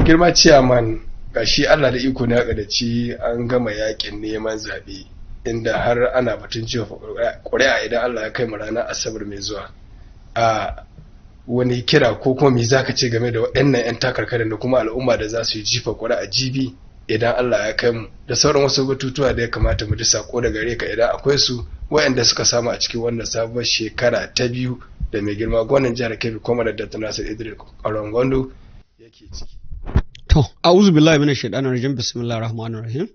Girma ciyaman, gashi Allah da iko ne aka da ci an gama yakin neman zaɓe, inda har ana batun cewa ƙuri'a idan Allah ya kai mu ranar Asabar mai zuwa. A wani kira ko kuma me zaka ce game da waɗannan 'yan takarkarin da kuma al'umma da za su yi jifa ƙuri'a jibi idan Allah ya kai mu, da sauran wasu batutuwa da ya kamata mu ji sako da gare ka idan akwai su, waɗanda suka samu a cikin wannan sabuwar shekara ta biyu da mai girma gwamnan jihar Kebbi, kuma da Nasir Idris Kauran Gwandu yake ciki? To, a'udhu billahi minash shaitanir rajim, bismillahir rahmanir rahim.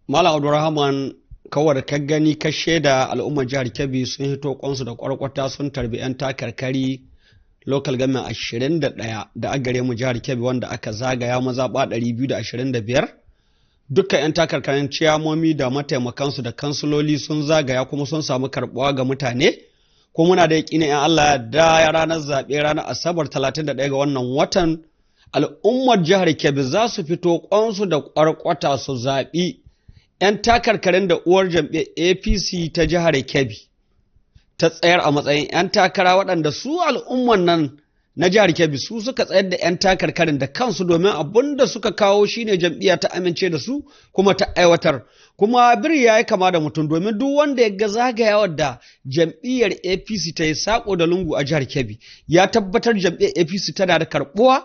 Malam Abdulrahman, kawai da ka gani ka shaida, al'ummar jihar Kebbi sun hito kwansu da kwarkwata sun tarbi 'yan takarkari local government 21 da aka gare mu jihar Kebbi, wanda aka zagaya mazaɓa 225. Dukkan 'yan takarkarin ciyamomi da mataimakansu da kansuloli sun zagaya kuma sun samu karɓuwa ga mutane. Ko muna da yaƙinin 'yan Allah da ranar zaɓe, ranar Asabar 31 ga wannan watan, al'ummar jihar Kebbi za su fito kwansu da kwarkwata su zaɓi 'yan takarkarin da uwar jam'iyyar APC ta jihar Kebbi ta tsayar a matsayin 'yan takara, waɗanda su al'umman nan na jihar Kebbi su suka tsayar da 'yan takarkarin da kansu, domin abin da suka kawo shine jam'iyya ta amince da su kuma ta aiwatar. Kuma biri ya yi kama da mutum, domin duk wanda ya ga zagayawar da jam'iyyar APC ta yi sako da lungu a jihar Kebbi ya tabbatar jam'iyyar APC tana da karɓuwa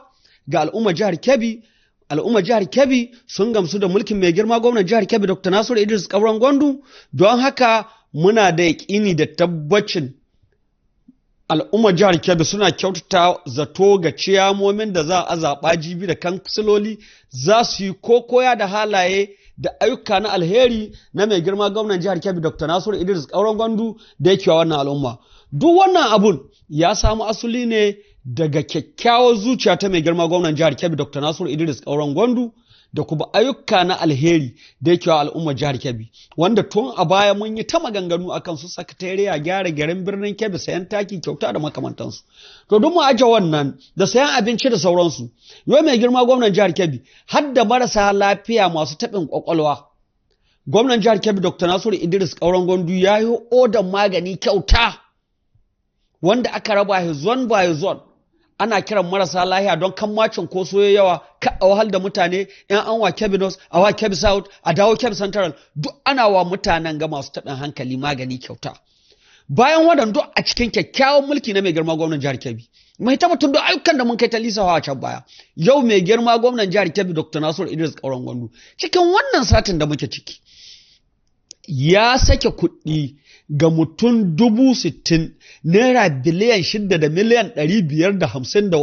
ga al'ummar jihar Kebbi. Al'ummar jihar Kebbi sun gamsu da mulkin mai girma gwamnan jihar Kebbi, Dr. Nasiru Idris Kauran Gwandu. Don haka muna da yaƙini da tabbacin al'ummar jihar Kebbi suna kyautata zato ga ciyamomin da za a zaɓa jibi da kansiloli, za su yi kokoya da halaye da ayyuka na alheri na mai girma gwamnan jihar Kebbi, Dr. Nasiru Idris Kauran Gwandu, da yake wa wannan al'umma. Duk wannan abun ya samu asali ne daga kyakkyawar zuciya ta mai girma gwamnan jihar Kebbi, Dr. Nasiru Idris Kauran Gwandu, da kuma ayyuka na alheri da yake wa al'ummar jihar Kebbi, wanda tun a baya mun yi ta maganganu akan su sakatariya, gyara garin birnin Kebbi, sayan taki kyauta da makamantansu. To, duk mu aje wannan da sayan abinci da sauransu. Yau mai girma gwamnan jihar Kebbi har da marasa lafiya masu taɓin kwakwalwa, gwamnan jihar Kebbi, Dr. Nasiru Idris Kauran Gwandu, ya yi odan magani kyauta wanda aka raba zone by zone, ana kiran marasa lahiya don kan macin ko soya yawa ka a wahal da mutane. In an wa Kebbi North, a wa Kebbi South, a dawo Kebbi Central, duk ana wa mutanen ga masu taɓin hankali magani kyauta. Bayan wadan duk a cikin kyakkyawan mulki na mai girma gwamnan jihar Kebbi, mai tabbatar da ayyukan da mun kai ta lisawa a can baya. Yau mai girma gwamnan jihar Kebbi, Dr. Nasiru Idris Kauran Gwandu, cikin wannan satin da muke ciki ya sake kuɗi ga mutum 60,000, ₦6,550,000 da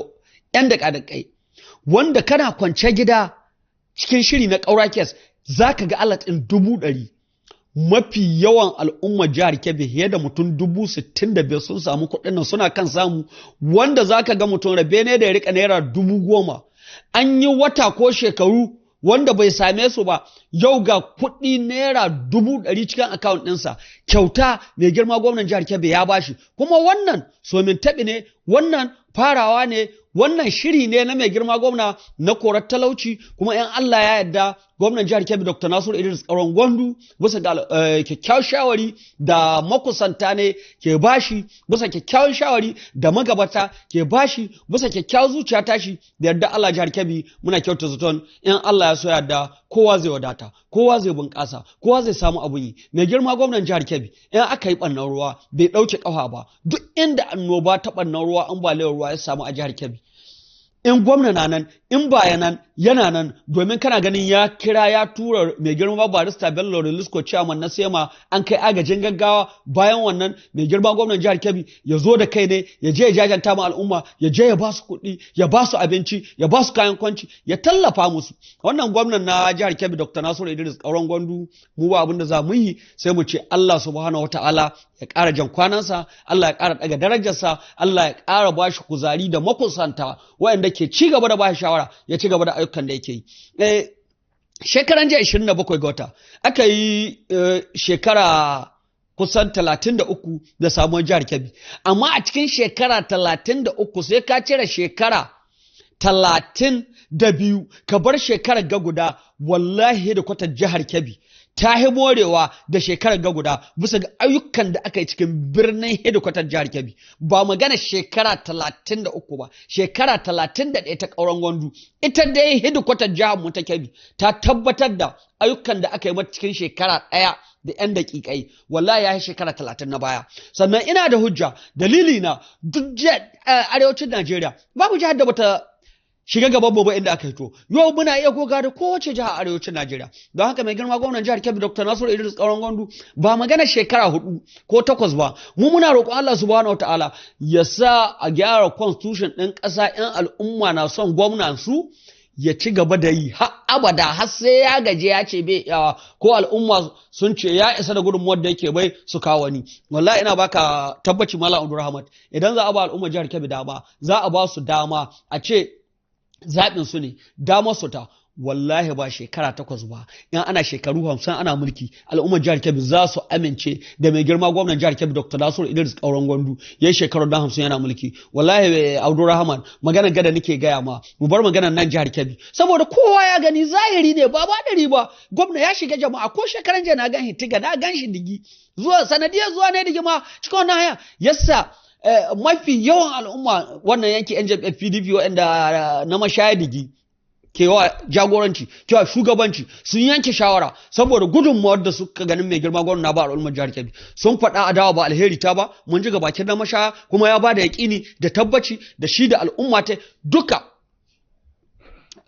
‘yan da kai, wanda kana kwance gida cikin shiri na ƙaura kes za ka ga alert ɗin 100,000. Mafi yawan al'ummar jihar Kebbi, fiye da mutum 65,000, sun samu kuɗin nan, suna kan samu, wanda za ka ga mutum rabe ne da ya rika ₦10,000 an yi wata ko shekaru wanda bai same su ba, yau ga kuɗi ₦100,000 cikin account ɗinsa kyauta mai girma gwamnan jihar Kebbi ya bashi. Kuma wannan somin taɓi ne, wannan farawa ne, wannan shiri ne na mai girma gwamna na korar talauci. Kuma in Allah ya yarda, gwamnan jihar Kebbi, Dr. Nasiru Idris Kauran Gwandu, bisa ga kyakkyawan shawari da makusanta ne ke bashi, bisa kyakkyawan shawari da magabata ke bashi, bisa kyakkyawan zuciya tashi, da yarda Allah jihar Kebbi muna kyauta zaton in Allah ya so yarda kowa zai wadata, kowa zai bunƙasa, kowa zai samu abun yi. Mai girma gwamnan jihar Kebbi, in aka yi ɓannan ruwa bai ɗauke ƙafa ba. Duk inda annoba ta ɓannan ruwa, ambaliyar ruwa ya samu a jihar Kebbi, in gwamna na nan, in baya nan yana nan, domin kana ganin ya kira, ya tura mai girma Barista Bello Rilisco, chairman na SEMA, an kai agajin gaggawa. Bayan wannan, mai girma gwamnan jihar Kebbi ya zo da kai ne ya je ya jajanta ma al'umma, ya je ya ba su kuɗi, ya ba su abinci, ya ba su kayan kwanci, ya tallafa musu. Wannan gwamnan na jihar Kebbi, Dr. Nasiru Idris Kauran Gwandu, mu ba abin da za mu yi sai mu ce Allah subhanahu wataala ya ƙara jan kwanansa, Allah ya ƙara ɗaga darajarsa, Allah ya ƙara ba shi kuzari da makusanta waɗanda ke ci gaba da ba shi shawara ya ci gaba da ayyukan da yake yi. Shekaran jiya 27 ga wata aka yi shekara kusan 33 da samuwar jihar Kebbi, amma a cikin shekara 33 sai ka cire shekara 32 ka bar shekarar ga guda, wallahi da kwatar jihar Kebbi ta hi morewa da shekarar ga guda bisa ga ayyukan da aka yi cikin birnin hedikwatar jihar Kebbi. Ba magana shekara 33 ba, shekara 31 ta Ƙauren Gwandu. Ita dai hedikwatar jihar mu ta Kebbi ta tabbatar da ayyukan da aka yi mata cikin shekara ɗaya da 'yan daƙiƙai, wallahi ya yi shekara 30 na baya. Sannan ina da hujja, dalili na duk arewacin Najeriya babu jihar da bata shiga gaban mu ba inda aka hito. Yau muna iya goga da kowace jiha arewacin Najeriya. Don haka mai girma gwamnan jihar Kebbi Dr. Nasiru Idris Ƙauren Gwandu, ba magana shekara 4 ko 8 ba, mu muna roƙon Allah subhanahu wataala ya sa a gyara constitution ɗin ƙasa, 'yan al'umma na son gwamnan su ya ci gaba da yi har abada, har sai ya gaje ya ce bai iyawa, ko al'umma sun ce ya isa da gudunmuwar da yake bai su kawo ni. Wallahi ina baka tabbaci Malam Abdulrahman, idan za a ba al'umma jihar Kebbi dama, za a ba su dama a ce zaɓin su ne, damar su ta, wallahi ba shekara 8 ba, in ana shekaru 50 ana mulki, al'ummar jihar Kebbi za su amince da mai girma gwamnan jihar Kebbi Dr. Nasiru Idris Ƙauren Gwandu ya yi shekaru 50 yana mulki. Wallahi Abdulrahman, magana gada nake gaya ma, mu bar maganar nan jihar Kebbi, saboda kowa ya gani zahiri ne, ba ba ba gwamna ya shiga jama'a. Ko shekaran jiya na gan hitiga, na gan shi digi, zuwa sanadiyar zuwa ne digi ma cikin wannan haya yassa mafi yawan al'umma wannan yanki yan jam'iyyar PDP waɗanda na mashaya digi kewa jagoranci, kewa shugabanci, sun yanke shawara saboda gudunmawar da suka ganin mai girma gwamna ba al'ummar jihar Kebbi. Sun faɗa adawa ba alheri ta ba, mun ji gabakin na mashaya kuma ya ba da yaƙini da tabbaci da shi da al'umma ta duka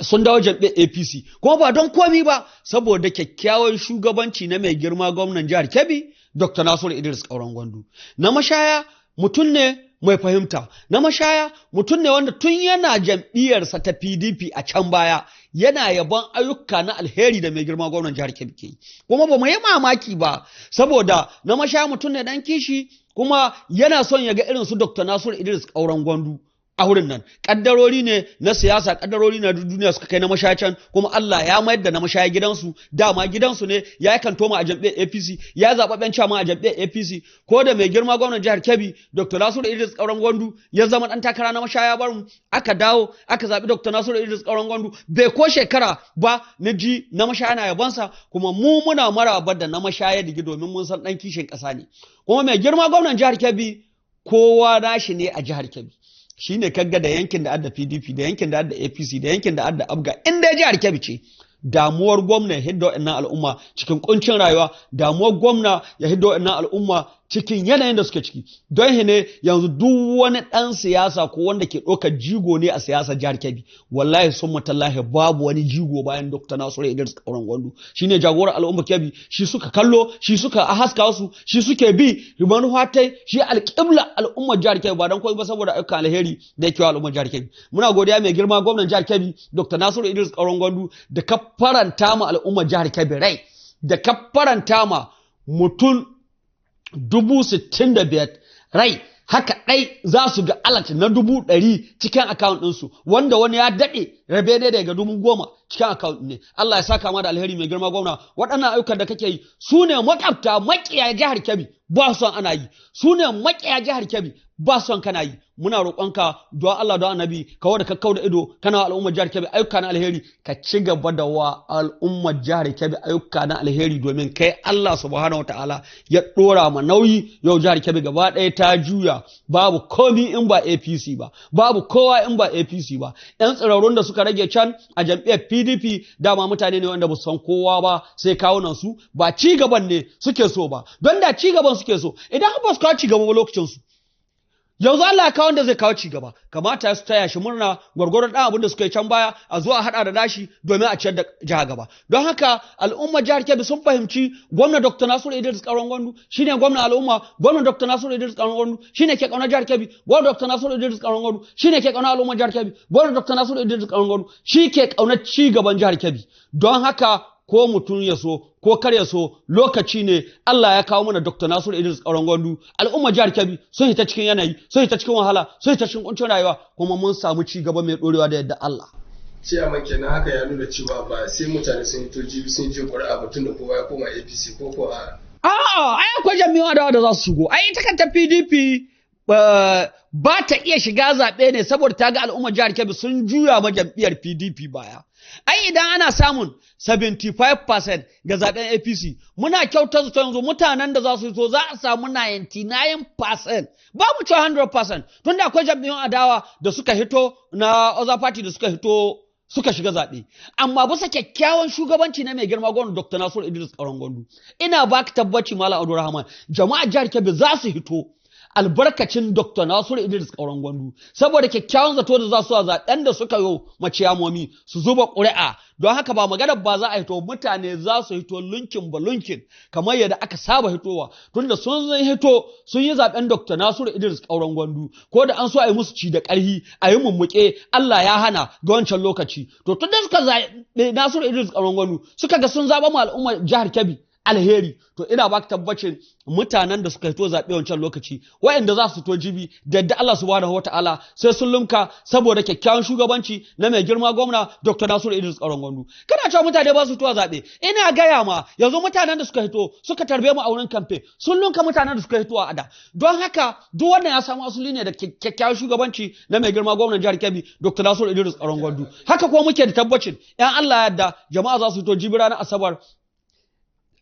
sun dawo jam'iyyar APC, kuma ba don komi ba saboda kyakkyawan shugabanci na mai girma gwamnan jihar Kebbi Dr. Nasiru Idris Ƙauren Gwandu. Na mashaya mutum ne mai fahimta, na mashaya mutum ne wanda tun yana jam'iyyarsa ta PDP a can baya yana yabon ayyuka na alheri da mai girma gwamnan jihar Kebbi ke yi. Kuma ba mu yi mamaki ba saboda na mashaya mutum ne dan kishi, kuma yana son ya ga irin su Dr. Nasiru Idris Ƙauren Gwandu a wurin nan. Kaddarori ne na siyasa, kaddarori na duniya suka kai na mashaya can, kuma Allah ya mayar da na mashaya gidansu, dama gidansu ne. Ya yi kantoma a jam'iyyar APC, ya zaɓa ɓen cama a jam'iyyar APC. Ko da mai girma gwamnan jihar Kebbi Dr. Nasiru Idris Ƙauren Gwandu ya zama ɗan takara na mashaya barin, aka dawo aka zaɓi Dr. Nasiru Idris Ƙauren Gwandu, bai ko shekara ba na ji na mashaya na yabonsa. Kuma mu muna maraba da na mashaya digi domin mun san ɗan kishin ƙasa ne. Kuma mai girma gwamnan jihar Kebbi kowa nashi ne a jihar Kebbi. Shi ne kaga da yankin da adda PDP, da yankin da adda APC, da yankin da adda ABGA, in dai jihar Kebbi ce, damuwar gwamna ya hidda wa'annan al'umma cikin kuncin rayuwa, damuwar gwamna ya hidda wa'annan al'umma cikin yanayin da suke ciki. Don ne yanzu duk wani ɗan siyasa ko wanda ke ɗaukar jigo ne a siyasar jihar Kebbi, wallahi sun matallahi babu wani jigo bayan Dr. Nasiru Idris Ƙauren Gwandu. Shine jagorar al'umma Kebbi, shi suka kallo, shi suka haska su, shi suke bi manufatai, shi alƙibla al'ummar jihar Kebbi, ba don komai ba saboda ayyukan alheri da yake wa al'ummar jihar Kebbi. Muna godiya mai girma gwamnan jihar Kebbi Dr. Nasiru Idris Ƙauren Gwandu da ka faranta ma al'ummar jihar Kebbi rai, da ka faranta ma mutum 65,000 rai. Haka ɗai za su ga alat na 100,000 cikin akawun ɗinsu, wanda wani ya daɗe rabe ne daga 10,000 cikin akawun ne. Allah ya saka ma da alheri mai girma gwamna. Waɗannan ayyukan da kake yi su ne maƙwabta maƙiya jihar Kebbi ba son ana yi, su ne maƙiya jihar Kebbi ba son kana yi. Muna roƙonka don Allah don Annabi, ka wada ka kauda ido kana wa al'ummar jihar Kebbi ayyuka na alheri, ka ci gaba da wa al'ummar jihar Kebbi ayyuka na alheri, domin kai Allah subhanahu wataala ya ɗora ma nauyi. Yau jihar Kebbi gaba ɗaya ta juya, babu komi in ba APC ba, babu kowa in ba APC ba. Yan tsirarun da suka rage can a jam'iyyar PDP dama mutane ne wanda ba su san kowa ba sai kawunan su, ba ci gaban ne suke so ba. Don da ci gaban suke so, idan ba su kawo ci gaba ba lokacin su, yanzu Allah ya kawo wanda zai kawo cigaba, kamata su taya shi murna gwargwaron ɗan abin da suka yi can baya, a zuwa haɗa da nashi domin a ciyar da jiha gaba. Don haka al'ummar jihar Kebbi sun fahimci gwamna Dr. Nasiru Idris Ƙauren Gwandu shine gwamna al'umma, gwamna Dr. Nasiru Idris Ƙauren Gwandu shine ke ƙaunar jihar Kebbi, gwamna Dr. Nasiru Idris Ƙauren Gwandu shine ke ƙaunar al'ummar jihar Kebbi, gwamna Dr. Nasiru Idris Ƙauren Gwandu shi ke ƙaunar cigaban jihar Kebbi. Don haka ko mutum ya so ko kar ya so, lokaci ne Allah ya kawo mana Dr. Nasiru Idris Ƙauren Gwandu. Al'umma jihar Kebbi sun hita cikin yanayi, sun hita cikin wahala, sun hita cikin kuncin rayuwa, kuma mun samu ci gaba mai dorewa da yadda Allah. Ciyaman, kenan haka ya nuna cewa ba sai mutane sun hito jibi sun je ƙuri'a ba, tun da kowa ya koma APC ko ko a A'a, ai akwai jami'an adawa da za su shigo. Ai ita kanta PDP ba ta iya shiga zaɓe ne saboda ta ga al'ummar jihar Kebbi sun juya ma jam'iyyar PDP baya. Ai idan ana samun 75% ga zaɓen APC, muna kyautar zato yanzu mutanen da za su so za a samu 99%, ba mu cewa 100%, tunda akwai jam'iyyun adawa da suka hito na other party da suka hito suka shiga zaɓe. Amma bisa kyakkyawan shugabanci na mai girma gwamna Dr. Nasiru Idris Kauran Gwandu, ina baka tabbaci, Malam Abdulrahman, jama'a jihar Kebbi za su hito albarkacin Dr. Nasiru Idris Kauran Gwandu, saboda kyakkyawan zato da za su a zaɓen da suka yo maciyamomi su zuba ƙuri'a. Don haka ba maganar ba za a hito, mutane za su hito lunkin ba lunkin kamar yadda aka saba hitowa, tunda sun hito sun yi zaɓen Dr. Nasiru Idris Kauran Gwandu. Ko da an so a yi musu ci da ƙarhi, a yi mummuke, Allah ya hana ga wancan lokaci. To tunda suka zaɓe Nasiru Idris Kauran Gwandu, suka ga sun zaɓa mu al'ummar jihar Kebbi alheri, to ina baka tabbacin mutanen da suka hito zaɓe wancan lokaci, waɗanda za su to jibi da yadda Allah subhanahu wataala, sai sun lumka saboda kyakkyawan shugabanci na mai girma gwamna Dr. Nasiru Idris Kauran Gwandu. Kana cewa mutane ba su fitowa zaɓe, ina gaya ma yanzu mutanen da suka hito suka tarbe mu a wurin kamfe sun lunka mutanen da suka hito a ada. Don haka duk wannan ya samu asali ne da kyakkyawan shugabanci na mai girma gwamnan jihar Kebbi Dr. Nasiru Idris Kauran Gwandu. Haka kuma muke da tabbacin yan Allah ya yarda jama'a za su fito jibi ranar Asabar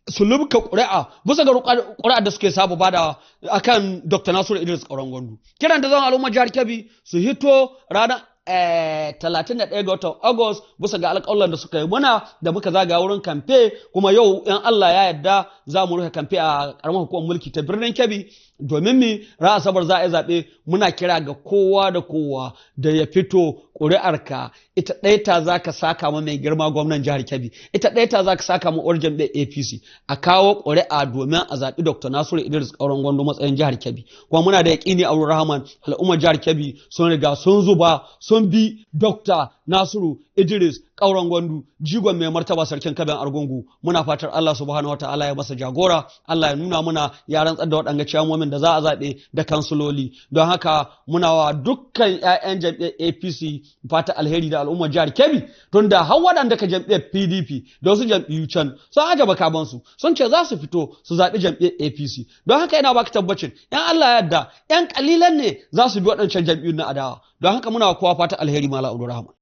su lubka ƙuri'a bisa ga ƙuri'a da suke saba badawa akan Dr. Nasiru Idris Kauran Gwandu. Kiran da zan al'ummar jihar Kebbi, su hito ranar 31 ga watan Agus bisa ga alƙawalan da suka yi muna da muka zaga wurin kamfe. Kuma yau in Allah ya yarda za mu rufe kamfe a ƙaramar hukumar mulki ta birnin Kebbi, domin mi ran Asabar za a yi zaɓe. Muna kira ga kowa da kowa da ya fito. Ƙuri'arka ita ɗaya ta za ka saka ma mai girma gwamnan jihar Kebbi, ita ɗaya ta za ka saka ma uwar jam'iyyar APC. A kawo ƙuri'a domin a zaɓi Dr. Nasiru Idris Kauran Gwandu matsayin jihar Kebbi. Kuma muna da yaƙini a Rahman, al'ummar jihar Kebbi sun riga sun zuba, sun bi Dr. Nasiru Idris Kauran Gwandu, jigon mai martaba sarkin Kabin Argungu. Muna fatar Allah subhanahu wataala ya masa jagora, Allah ya nuna muna ya rantsar da waɗanga ciyamomin da za a zaɓe da kansuloli. Don haka muna wa dukkan 'ya'yan jam'iyyar APC fata alheri da al'ummar jihar Kebbi, tunda har waɗanda ka jam'iyyar PDP da wasu jam'iyyu can sun aje bakabansu, sun ce za su fito su zaɓi jam'iyyar APC. Don haka ina baka tabbacin yan Allah ya yarda yan kalilan ne za su bi waɗancan jam'iyyun na adawa. Don haka muna wa kowa fata alheri, Malam Abdulrahman.